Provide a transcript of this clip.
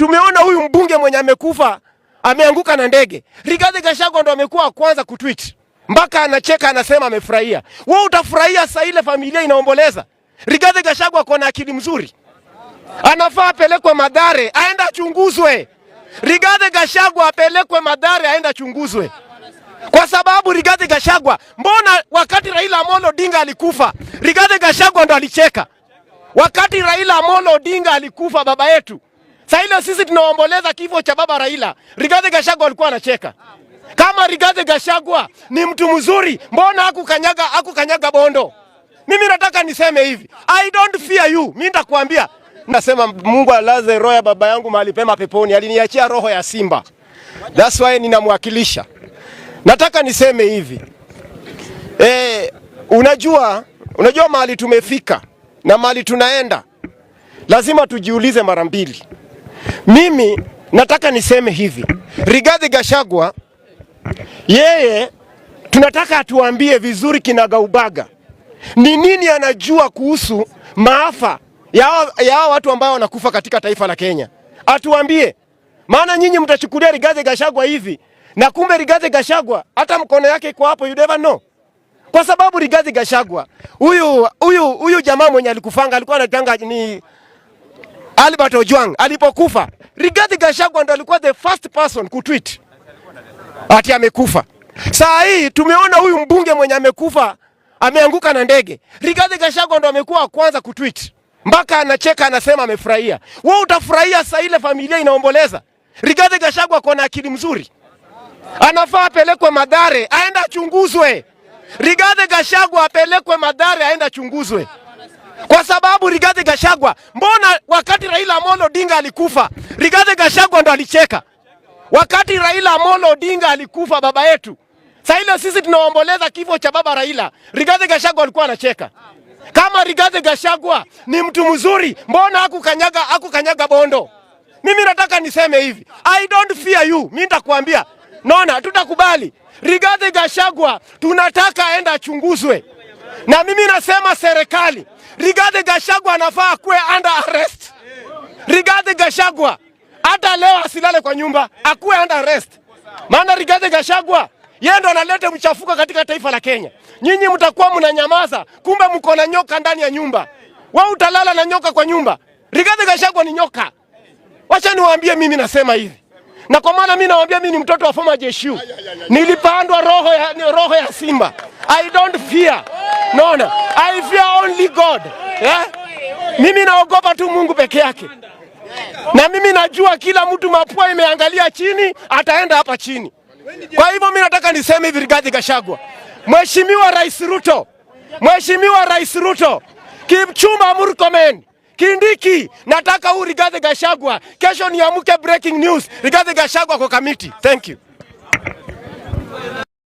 Tumeona huyu mbunge mwenye amekufa ameanguka na ndege. Rigathi Gachagua ndo amekuwa wa kwanza kutweet. Mpaka anacheka anasema amefurahia. Wewe utafurahia saa ile familia inaomboleza? Rigathi Gachagua ako na akili mzuri. Anafaa apelekwe Mathare aende achunguzwe. Rigathi Gachagua apelekwe Mathare aende achunguzwe. Kwa sababu Rigathi Gachagua, mbona wakati Raila Amolo Odinga alikufa, Rigathi Gachagua ndo alicheka. Wakati Raila Amolo Odinga alikufa baba yetu, saa ile sisi tunaomboleza kifo cha baba Raila, Rigathi Gachagua alikuwa anacheka. Kama Rigathi Gachagua ni mtu mzuri, mbona hakukanyaga Bondo? Mimi nataka niseme hivi, I don't fear you. Mimi nitakwambia, nasema Mungu alaze roho ya baba yangu mahali pema peponi. Aliniachia roho ya simba, that's why ninamwakilisha. Nataka niseme hivi unajua mahali tumefika na mahali tunaenda, lazima tujiulize mara mbili. Mimi nataka niseme hivi, Rigathi Gachagua yeye tunataka atuambie vizuri kinagaubaga ni nini anajua kuhusu maafa ya hao watu ambao wanakufa katika taifa la Kenya. Atuambie, maana nyinyi mtachukulia Rigathi Gachagua hivi na kumbe Rigathi Gachagua hata mkono yake iko hapo, you never know. Kwa sababu Rigathi Gachagua huyu jamaa mwenye alikufanga alikuwa anatanga ni Albert Ojwang alipokufa, Rigathi Gachagua ndo alikuwa the first person kutweet ati amekufa. Saa hii tumeona huyu mbunge mwenye amekufa ameanguka na ndege. Rigathi Gachagua ndo amekuwa wa kwanza kutweet. Mpaka anacheka anasema amefurahia. Wewe utafurahia saa ile familia inaomboleza? Rigathi Gachagua ako na akili mzuri. Anafaa apelekwe Mathare aende achunguzwe. Rigathi Gachagua apelekwe Mathare aende achunguzwe. Kwa sababu Rigathi Gachagua, mbona wakati Raila Amolo Odinga alikufa, Rigathi Gachagua ndo alicheka. Wakati Raila Amolo Odinga alikufa baba yetu, saa ile sisi tunaomboleza kifo cha baba Raila, Rigathi Gachagua alikuwa anacheka. Kama Rigathi Gachagua ni mtu mzuri, mbona hakukanyaga Bondo? Mimi nataka niseme hivi, I don't fear you. Mimi nitakwambia, naona tutakubali Rigathi Gachagua, tunataka aende achunguzwe. Na mimi nasema serikali, Rigathi Gachagua anafaa kuwe under arrest. Rigathi Gachagua hata leo asilale kwa nyumba, akuwe under arrest. Maana Rigathi Gachagua yeye ndo analeta mchafuko katika taifa la Kenya. Nyinyi mtakuwa mnanyamaza, kumbe mko na nyoka ndani ya nyumba. Wewe utalala na nyoka kwa nyumba. Rigathi Gachagua ni nyoka. Wacha niwaambie, mimi nasema hivi. Na kwa maana mimi nawaambia, mimi ni mtoto wa former jeshi. Nilipandwa roho ya simba. I don't fear. No, no. I fear only God. Yeah? Mimi naogopa tu Mungu peke yake. Na mimi najua kila mtu mapua imeangalia chini, ataenda hapa chini. Kwa hivyo mimi nataka niseme hivi, Rigathi Gachagua, Mheshimiwa Rais Ruto, Mheshimiwa Rais Ruto, Kipchumba Murkomen, Kindiki, nataka huu Rigathi Gachagua kesho niamke breaking news, Rigathi Gachagua kwa Kamiti. Thank you.